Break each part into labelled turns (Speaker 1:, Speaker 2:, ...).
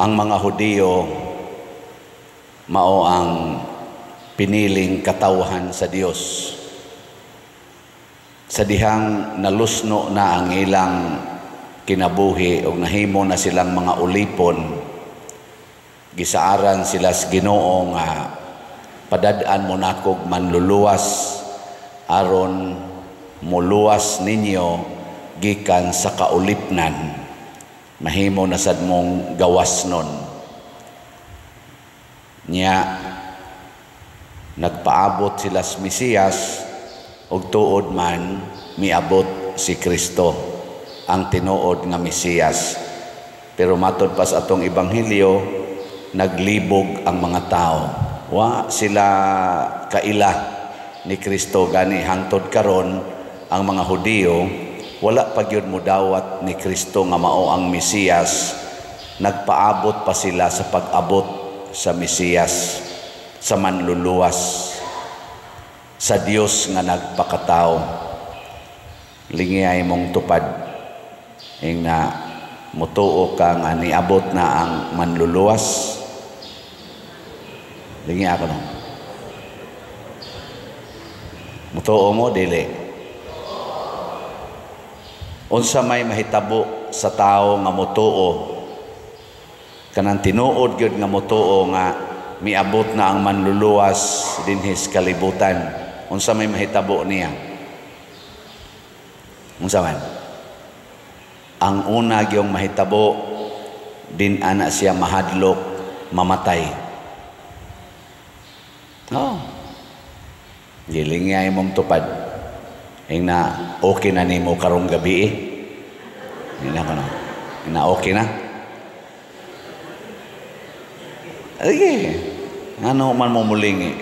Speaker 1: Ang mga Hudiyo mao ang piniling katawhan sa Dios. Sa dihang nalusno na ang ilang kinabuhi o nahimo na silang mga ulipon, gisaaran sila sa Ginoo nga padad-an mo nakog manluluwas aron muluwas ninyo gikan sa kaulipnan, mahimo na sad mong gawas nun. Nya nagpaabot sila sa Mesiyas, ug tuod man miabot si Kristo, ang tinuod nga Mesiyas. Pero matod pa sa atong ebanghelyo, naglibog ang mga tao. Wa sila kaila ni Kristo. Gani hangtod karon ang mga Hudiyo wala pa gyud modawat ni Kristo nga mao ang Mesiyas. Nagpaabot pa sila sa pag-abot sa Mesiyas, sa manluluwas, sa Dios nga nagpakatao. Lingi ay mong tupad. Ing na mutuo ka nga niabot na ang manluluwas. Lingi ako no. Mutuo mo dili? Unsa may mahitabo sa tao nga mutuo, kanang tinuod gyud nga mutuo nga miabot na ang manluluwas dinhi sa kalibutan? Unsa may mahitabo niya? Unsa man? Ang una gyung mahitabo, din ana siya mahadlok mamatay. Oh. Giling nga imong tupad. Ing na okay na nimo karong gabi eh. Ing na ko no. Ing na okay na. Sige. Ano man mo mulingi.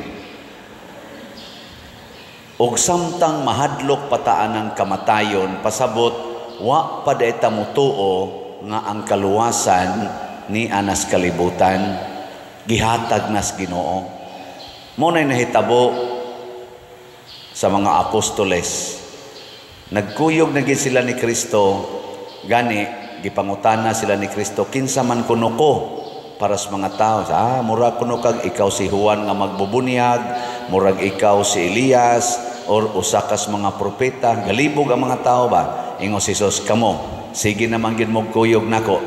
Speaker 1: Og samtang mahadlok pataan ang kamatayon, pasabot wa pa day ta mutuo nga ang kaluwasan ni anas kalibutan gihatag nas Ginoo. Mo nay nahitabo sa mga apostoles. Nagkuyog na gid sila ni Kristo, gani gipangutana sila ni Kristo, kinsa man kuno ko para sa mga tao? Ah, murag kuno kag ikaw si Juan nga magbubunyag, murag ikaw si Elias or usa kas mga propeta. Galibog ang mga tao ba? Ingon si Jesus, kamo, sige naman gid mo kuyog nako.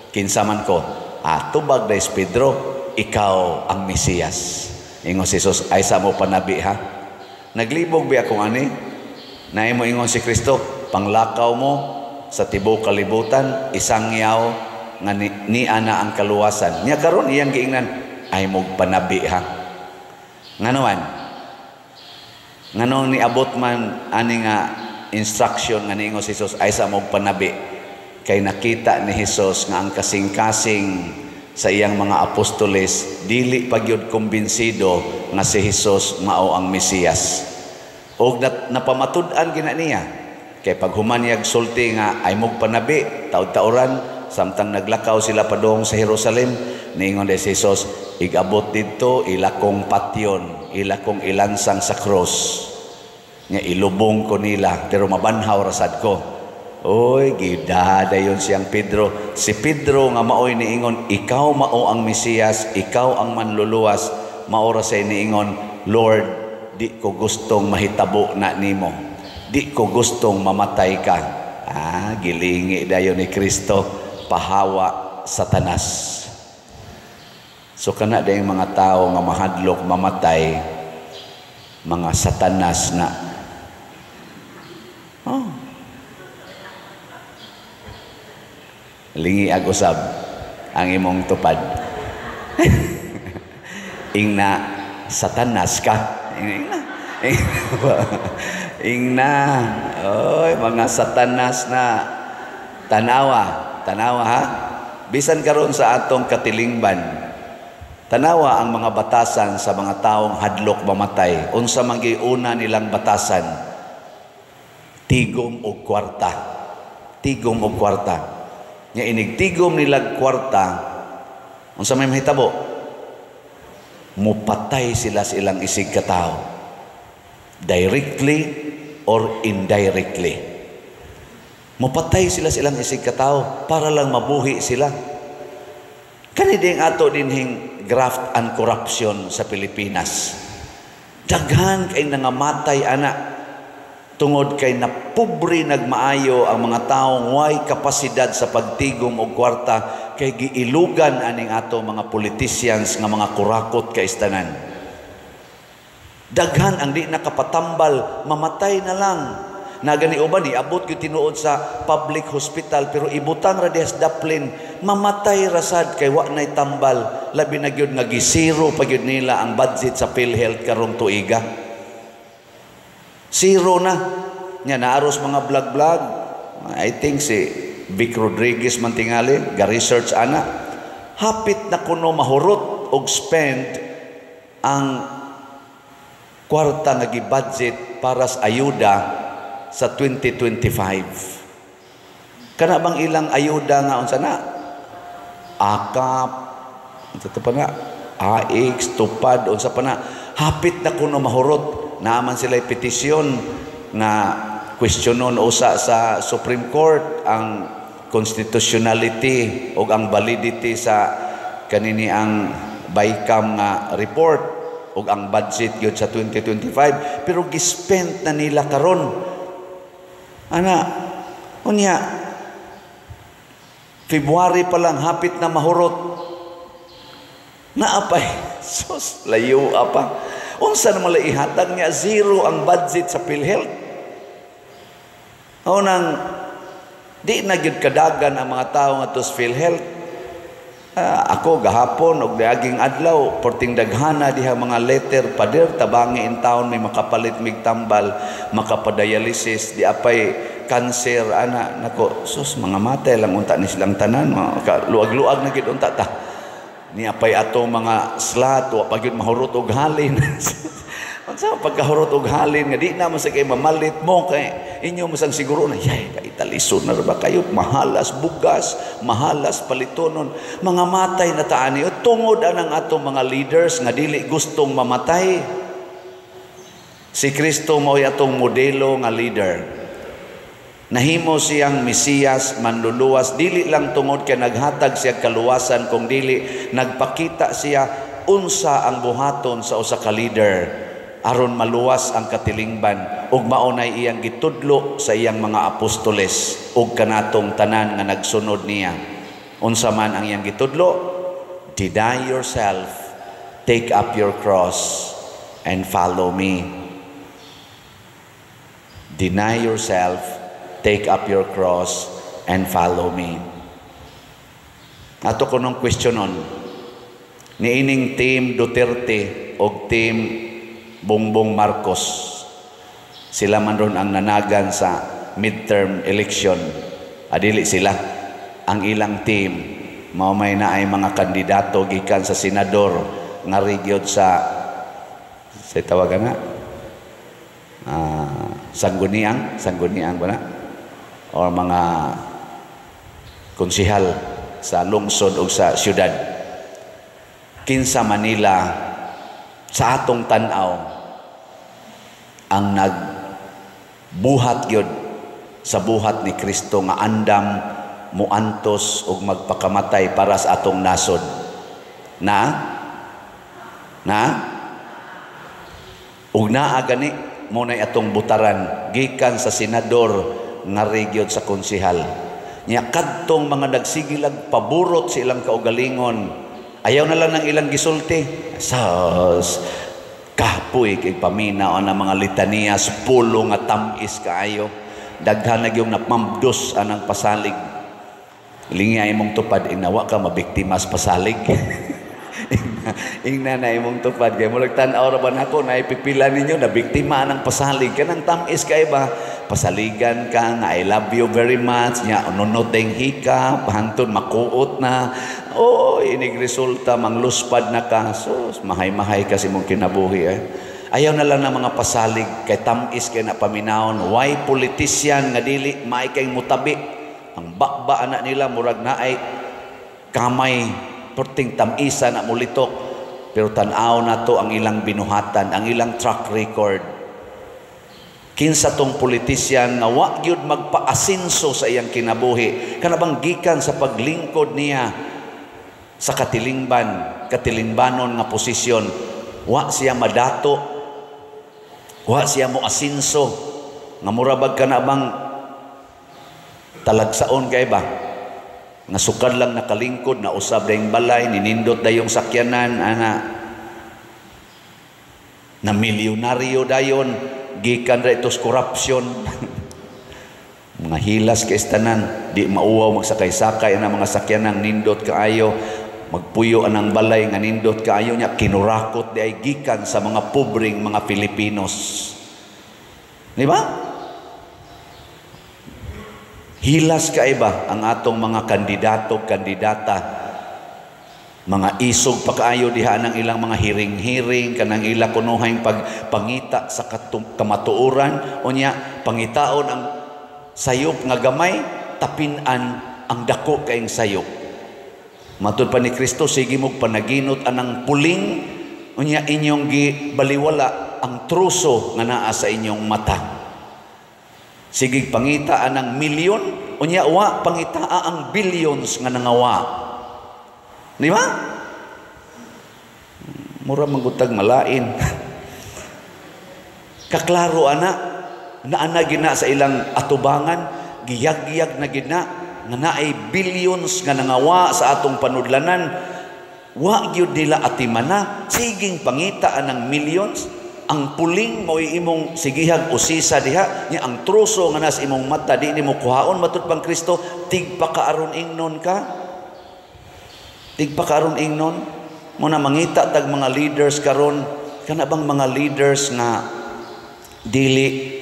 Speaker 1: Kinsa man ko? Ah, tubag dahil Pedro, ikaw ang Mesiyas. Ingon si Jesus, ay sa mo panabi ha. Naglibog biya kung ani? Naay mo ingon si Kristo, panglakaw mo sa tibuok kalibutan, isangyaw nga ni ana ang kaluwasan. Nya karon iyang giingnan, ay mog panabi ha. Ngano man? Nganong niabot man ani nga instruction nga niingon si Jesus, ay sa mog panabi? Kay nakita ni Jesus nga ang kasing-kasing sa iyang mga apostoles dili pa gyud kumbinsido nga si Jesus mao ang Mesiyas. Og napamatud-an gina niya. Kay pag human niyag sulti nga ay mog panabi, taud-tauran samtang naglakaw sila padung sa Jerusalem, niingon si Jesus, igabot didto ila kong patyon, ila kong ilansang sa cross. Nya ilubong ko nila pero mabanhaw rasad ko. Oy, gidada yon siyang Pedro. Si Pedro nga maoy niingon, ikaw mao ang Mesiyas, ikaw ang manluluwas, mao ra say niingon, Lord, di ko gustong mahitabo na nimo. Di ko gustong mamatay ka. Ah, gilingi dayon ni Kristo, pahawa Satanas. So kana dayong mga tao nga mahadlok mamatay, mga Satanas na. Oh. Lingi ag usab ang imong tupad. Ingna Satanas ka. Ingna. Ingna. Oy, mga Satanas na. Tanawa, tanawa ha. Bisan karon sa atong katilingban, tanawa ang mga batasan sa mga taong hadlok mamatay. Unsa man giuna nilang batasan? Tigom og kwarta. Tigom og kwarta. Nya inig tigom nilag kwarta, unsa may mahitabo? Mupatay sila sa ilang isig katao. Directly or indirectly. Mupatay sila sa ilang isig katao para lang mabuhi sila. Kani ding ato dinhing graft and corruption sa Pilipinas. Daghan kay nangamatay ana tungod kay napobre nagmaayo ang mga taong way kapasidad sa pagtigom og kwarta kay giilugan aning ato mga politicians nga mga kurakot kay tanan. Daghan ang di nakapatambal, mamatay na lang. Na gani uban iabot gyud tinuod sa public hospital, pero ibutang ra diha sa daplin, mamatay ra sad kay wa nay tambal. Labi na gyud nga gisiro pa gyud nila ang budget sa PhilHealth karong tuiga. Zero na. Nya naaros mga vlog-vlog. I think si Vic Rodriguez man tingali, ga-research ana. Hapit na kuno mahurot og spend ang kwarta nga gi-budget para sa ayuda sa 2025. Kana bang ilang ayuda nga unsa na? AKAP, unsa to pa na? AX, TUPAD, unsa pa na? Hapit na kuno mahurot. Naaman sila petisyon nga questionon usa sa Supreme Court ang constitutionality o ang validity sa kanini ang BICAM nga report o ang budget gyud sa 2025, pero gispend na nila karon ana. Unya February pa lang, hapit na mahurot. Naapay sus, layo apa. Unsa na mala ihatag niya? Zero ang budget sa PhilHealth. O nang di na gyud kadagan ang mga tao nga sa PhilHealth. Ako gahapon og diaging adlaw, porting daghana diha mga letter, "Pader, tabangi in town, may makapalit mig tambal, makapadialysis, di apay cancer ana." Nako, sus, mga matay lang unta ni silang tanan, luag-luag na gid unta ta. Ni apay ato mga slot, wa pa gyud mahurot og halin. Unsa pagkahurot og halin nga di na mo sa kay mamalit mo kay inyo mo sang siguro na yay kay talisod na ba kayo, mahalas bugas, mahalas palitonon. Mga matay na taani tungod anang atong mga leaders nga dili gustong mamatay. Si Kristo mao atong modelo nga leader. Nahimo siyang Mesiyas, manluluwas, dili lang tungod kay naghatag siya kaluwasan, kung dili nagpakita siya unsa ang buhaton sa usa ka leader aron maluwas ang katilingban, ug mao nay iyang gitudlo sa iyang mga apostoles ug kanatong tanan nga nagsunod niya. Unsa man ang iyang gitudlo? "Deny yourself, take up your cross and follow me." Deny yourself, take up your cross and follow me. Ato ko nung questionon niining Team Duterte og Team Bongbong Marcos. Sila man ron ang nanagan sa midterm election. Adili sila. Ang ilang team, mao may na ay mga kandidato gikan sa senador nga gyud sa tawagan na sangguniang, sangguniang ba na? Or mga konsihal sa lungsod o sa syudad. Kinsa Manila sa atong tan-aw ang nagbuhat gyud sa buhat ni Kristo nga andam muantos ug magpakamatay para sa atong nasod? Na? Na? Ug naa gani mo nay atong butaran gikan sa senador nga gyud sa konsihal. Nya kadtong mga nagsigilag paburot sa ilang kaugalingon, ayaw na lang ng ilang gisulti. Sas, kapoy kay paminaw ang mga litanias, pulo nga tamis kaayo. Daghan na yung napamdos anang pasalig. Lingi imong tupad, inawa ka mabiktimas pasalig. Ingna na imong tupad kay murag tan-aw ra ba nako na ipipila ninyo na biktima ng pasalig, kanang tamis kay ba, pasaligan ka nga "I love you very much," nya nunot ding hika hantod makuot na. Oh, inig resulta mangluspad na ka. So mahay-mahay kasi mong kinabuhi eh. Ayaw na lang ng mga pasalig kay tamis kay na paminawon. Why politician nga dili maay kay mutabi ang bakba anak nila, murag naay kamay, perting tamisa na mulitok. Pero tan-aw nato ang ilang binuhatan, ang ilang track record. Kinsa tong politician nga wa gyud magpaasinso sa iyang kinabuhi, kana bang gikan sa paglingkod niya? Sa katilingban, katilingbanon nga posisyon, wa siya madato, wa siya mo asinso, nga mura bag ka na bang talagsaon kay ba? Nga sukad lang nakalingkod, na usab dayong balay, ninindot dayong sakyanan, ana, na milyonaryo dayon, gikan ra ito sa corruption. Mga hilas kay tanan, di mauwaw magsakay-sakay ang mga sakyanan, nindot kaayo, magpuyo anang balay nga nindot kaayo niya, kinurakot di ay gikan sa mga pobreng mga Filipinos. Di ba? Hilas kay ba ang atong mga kandidato, kandidata, mga isog pa kaayo diha ng ilang mga hiring-hiring, kanang ila kunuhay pagpangita sa kamatuoran, unya pangitaon ang sayop nga gamay, tapinan ang dako kaing sayop. Matud pa ni Kristo, sige mo panaginot anang puling, unya inyong gibaliwala ang truso nga naa sa inyong mata. Sige pangita anang milyon, unya wa pangitaa ang billions nga nangawa. Di ba? Mura manggutag malain. Kaklaro ana, naana gina sa ilang atubangan, giyag-giyag na gina, nga naay billions nga nangawa sa atong panudlanan, wa gyud nila atimana, siging pangita anang millions, ang puling mo'y imong sigihag usisa diha, nya ang troso nga nas imong mata di nimo kuhaon. Matud pang Kristo, tigpakaaron ingnon ka. Tigpakaaron ingnon. Muna mangita tag mga leaders karon, kana bang mga leaders nga dili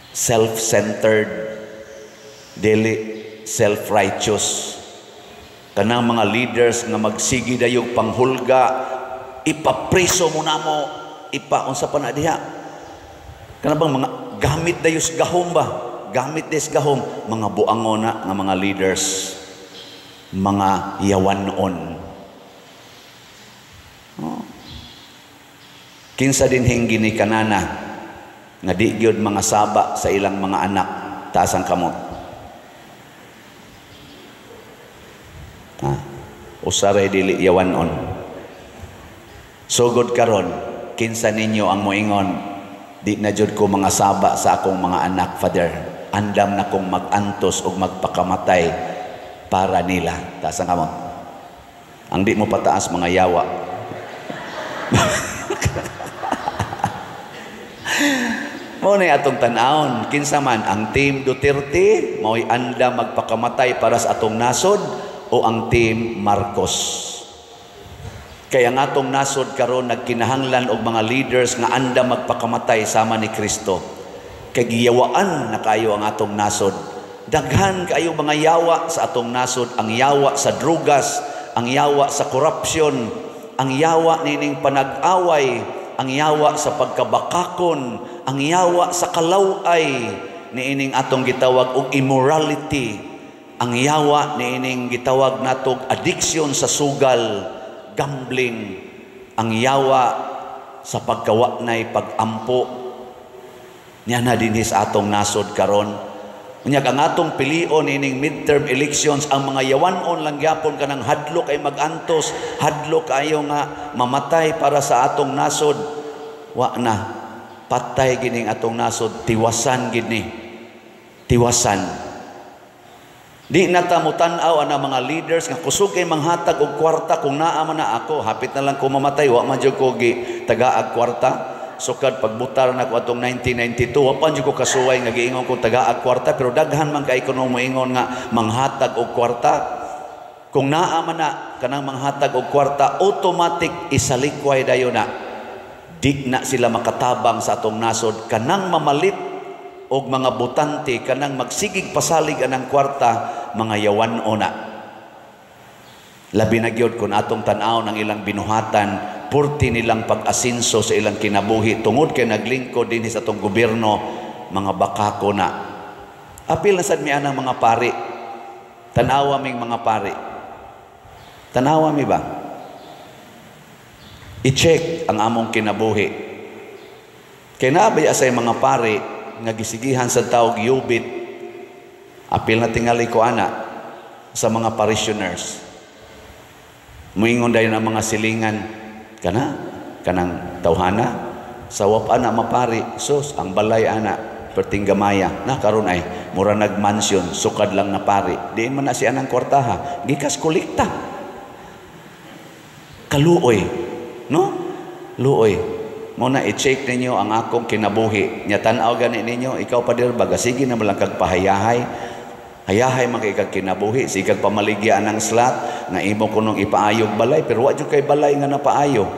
Speaker 1: self-centered, dili self-righteous, kanang mga leaders nga magsigi dayog panghulga, ipapreso mo na mo, ipa unsa pa na diha, kana bang mga gamit dayos gahom ba, gamit des gahom, mga buangon na nga mga leaders, mga yawanon. Oh. Kinsa dinhing ginikanana nga di gyud mga saba sa ilang mga anak, taas ang kamot. Ha? Usaray dili yawanon. Sugod karon, kinsa ninyo ang moingon, di na jud ko mga saba sa akong mga anak, Father. Andam na kong mag-antos og magpakamatay para nila. Taas ang kamot. Ang di mo pataas, mga yawa. Mao na atong tan-awon, kinsa man ang team Duterte mao'y andam magpakamatay para sa atong nasod, o ang team Marcos. Kaya ang atong nasod karon nagkinahanglan og mga leaders nga andam magpakamatay sama ni Kristo. Kay giyawaan na kayo ang atong nasod. Daghan kayo mga yawa sa atong nasod, ang yawa sa drugas, ang yawa sa korupsyon, ang yawa nining panag-away, ang yawa sa pagkabakakon, ang yawa sa kalaway niining atong gitawag og immorality, ang yawa niining gitawag natog addiction sa sugal, gambling, ang yawa sa pagkawanay pagampo. Niya na dinhi sa atong nasod karon. Unya ang atong pilion ining midterm elections, ang mga yawanon lang gyapon kanang hadlok ay magantos, hadlok ayo nga mamatay para sa atong nasod. Wa na, patay gining atong nasod, tiwasan gini. Tiwasan. Di na ta motan-aw ana mga leaders nga kusog kay manghatag og kwarta kung naa man na ako, hapit na lang ko mamatay, wa man jud ko gi tagaag kwarta. Sukad pagbutar na ko atong 1992, wa pa jud ko kasuway nga giingon ko tagaag kwarta, pero daghan man kay kuno moingon nga manghatag og kwarta. Kung naa man na kanang manghatag og kwarta, automatic isalikway dayon na. Di na sila makatabang sa atong nasod. Kanang mamalit og mga botante, kanang magsigig pasalig anang kwarta, mga yawan-o na. Labi na gyud kung atong tan-awon ang ilang binuhatan, purti nilang pag-asinso sa ilang kinabuhi tungod kay naglingkod dinhi sa atong gobyerno, mga bakako na. Apil na sad mi anang mga pari. Tan-awa ming mga pari. Tan-awa mi ba? I-check ang among kinabuhi. Kay naabaya sa mga pari nga gisigihan sa tawag yubit. Apil na tingali ko ana sa mga parishioners. Moingon dayon ang mga silingan, kana kanang tawhana sa wap ana mapari, sus ang balay ana perting gamaya na karon ay mura nag-mansion, sukad lang na pari. Di man na siya ng kwartaha, gikas kolekta. Kaluoy, no? Luoy. Mo na i-check ninyo ang akong kinabuhi. Nya tan-aw gani ninyo, ikaw pader baga sige na lang kag pahayahay. Hayahay man kay kag kinabuhi, sige kag pamaligya ng slot nga imo kunong ipaayog balay, pero wa jud kay balay nga napaayo.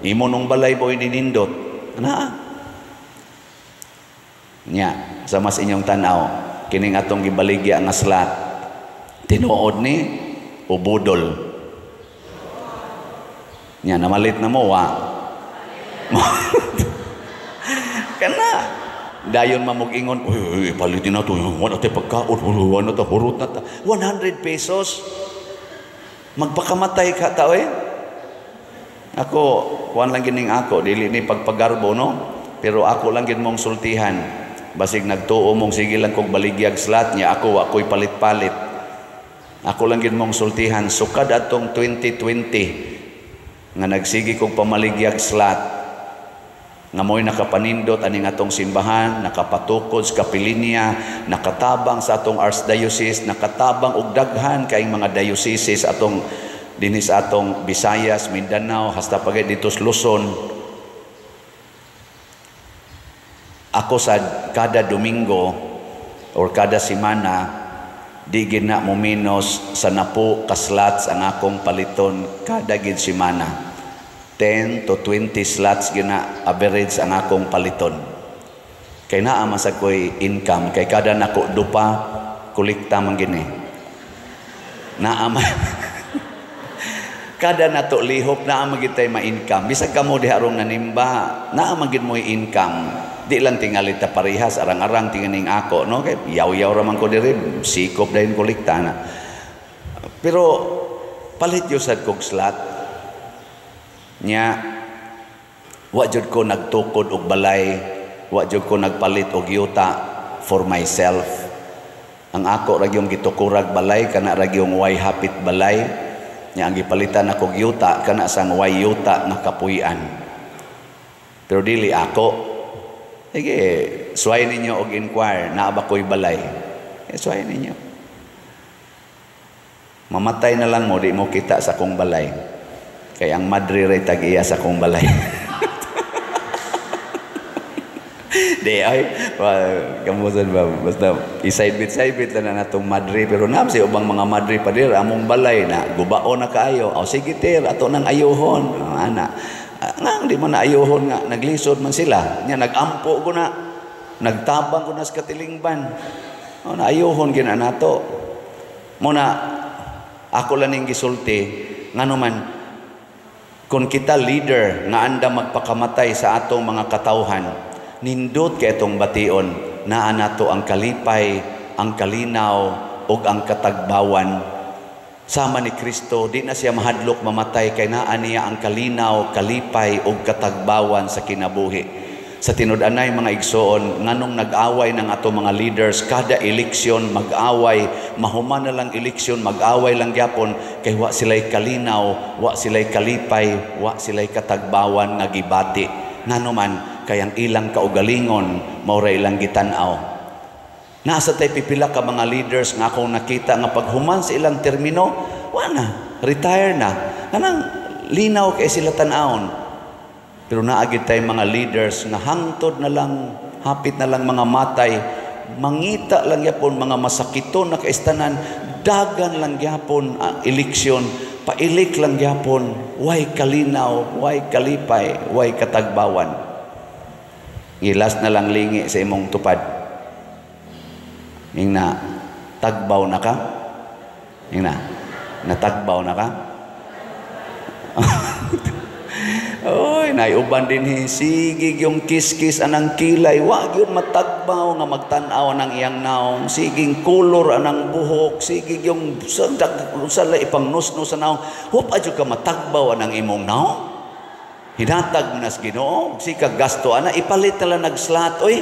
Speaker 1: Imo nung balay mo ninindot. Ana. Nya, sa mas inyong tan-aw, kining atong gibaligya nga slot, tinuod ni o budol? Nya namalit na mo wa. Kana dayon mamug-ingon, "Uy, uy, palitin na to, wala tayo pagkaon, wala ta, hurot na ta." 100 pesos. Magpakamatay ka tao eh. Ako, kuan lang gining ako, dili ni pagpagarbo, no? Pero ako lang gid mong sultihan. Basig nagtuo mong sige lang kog baligyag slot niya, ako wa ko'y palit-palit. Ako lang gid mong sultihan, sukad atong 2020 nga nagsige kog pamaligyag slot, nga mo'y nakapanindot aning atong simbahan, nakapatukod sa kapilinya, nakatabang sa atong archdiocese, nakatabang og daghan kaayong mga dioceses atong dinhi sa atong Visayas, Mindanao, hasta pa dito sa Luzon. Ako sa kada Domingo or kada semana di gid na mo minus sa napo ka slots ang akong paliton kada gid semana. 10 to 20 slots gina average ang akong paliton. Kay naa man sa ko'y income, kay kada nako dupa kolekta man gini. Naa man kada nato lihok naa man gid tay ma-income. Bisag kamo diha rong nanimba, naa man gid mo'y income. Di lang tingali ta parehas, arang-arang tinganing ako, no? Kay yaw-yaw ra man ko diri, sikop dayon kolekta na. Pero palit yo sad kog slot. Nya wa jud ko nagtukod og balay, wa jud ko nagpalit og yuta for myself. Ang ako ra gyud gitukurag balay, kana ra gyud way hapit balay. Nya ang gipalitan akog yuta kana sang way yuta nga kapuy-an. Pero dili ako. Sige, suway ninyo og inquire, naa ba ko'y balay? Eh, suway ninyo. Mamatay na lang mo, di mo kita sa akong balay. Kay ang madre ray tag-iya sa akong balay. Di ay, kamusan ba? Basta iside-bit-side lang na natong madre. Pero naam si ubang mga madre pa dir, among balay na, gubao na kaayo. O sige tir, ato nang ayuhon. O, ana. Nga, di mo na ayuhon nga, naglisod man sila. Nya, nagampo ko na, nagtabang ko na sa katilingban. O, naayuhon gina nato. Muna, ako lang ning gisulti, ngano man, kung kita leader nga anda magpakamatay sa atong mga katawhan, nindot kay itong bation, naa nato ang kalipay, ang kalinaw, ug ang katagbawan. Sama ni Kristo, di na siya mahadlok mamatay kay naa niya ang kalinaw, kalipay ug katagbawan sa kinabuhi. Sa tinud-anay mga igsoon, nganong nag-away ng ato mga leaders kada eleksyon mag-away, mahuman na lang eleksyon mag-away lang gyapon kay wa sila'y kalinaw, wa sila'y kalipay, wa sila'y katagbawan nga gibati. Ngano man kay ang ilang kaugalingon mao ra ilang gitan-aw. Nasa tay pipila ka mga leaders nga akong nakita nga paghuman sa ilang termino, wa na, retire na. Kanang linaw kay sila tan-awon. Pero naagid tay mga leaders nga hangtod na lang, hapit na lang mga matay, mangita lang gyapon mga masakiton na kaistanan, dagan lang gyapon ang eleksyon, pailik lang gyapon, way kalinaw, way kalipay, way katagbawan. Gilas na lang lingi sa imong tupad. Ingna, tagbaw na ka? Ingna, natagbaw na ka? Oy, naiuban din hi, sige yung kiskis anang kilay, wa gyud matagbaw nga magtan-aw ng iyang naong, siging kolor anang buhok, sige yung sa ipang nusnos sa naong, hup adyo ka matagbaw anang imong naong. Hinatag mo na sa Ginoo, sige gasto ana, ipalit na lang nagslot, oy.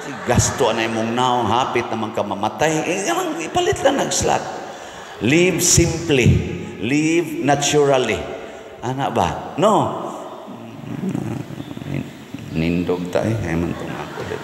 Speaker 1: Sige gasto ana imong naong, hapit naman ka mamatay, eh, ipalit lang nagslot. Live simply. Live naturally. Ana ba? No. Nindog ta eh. Ay man tong ako din.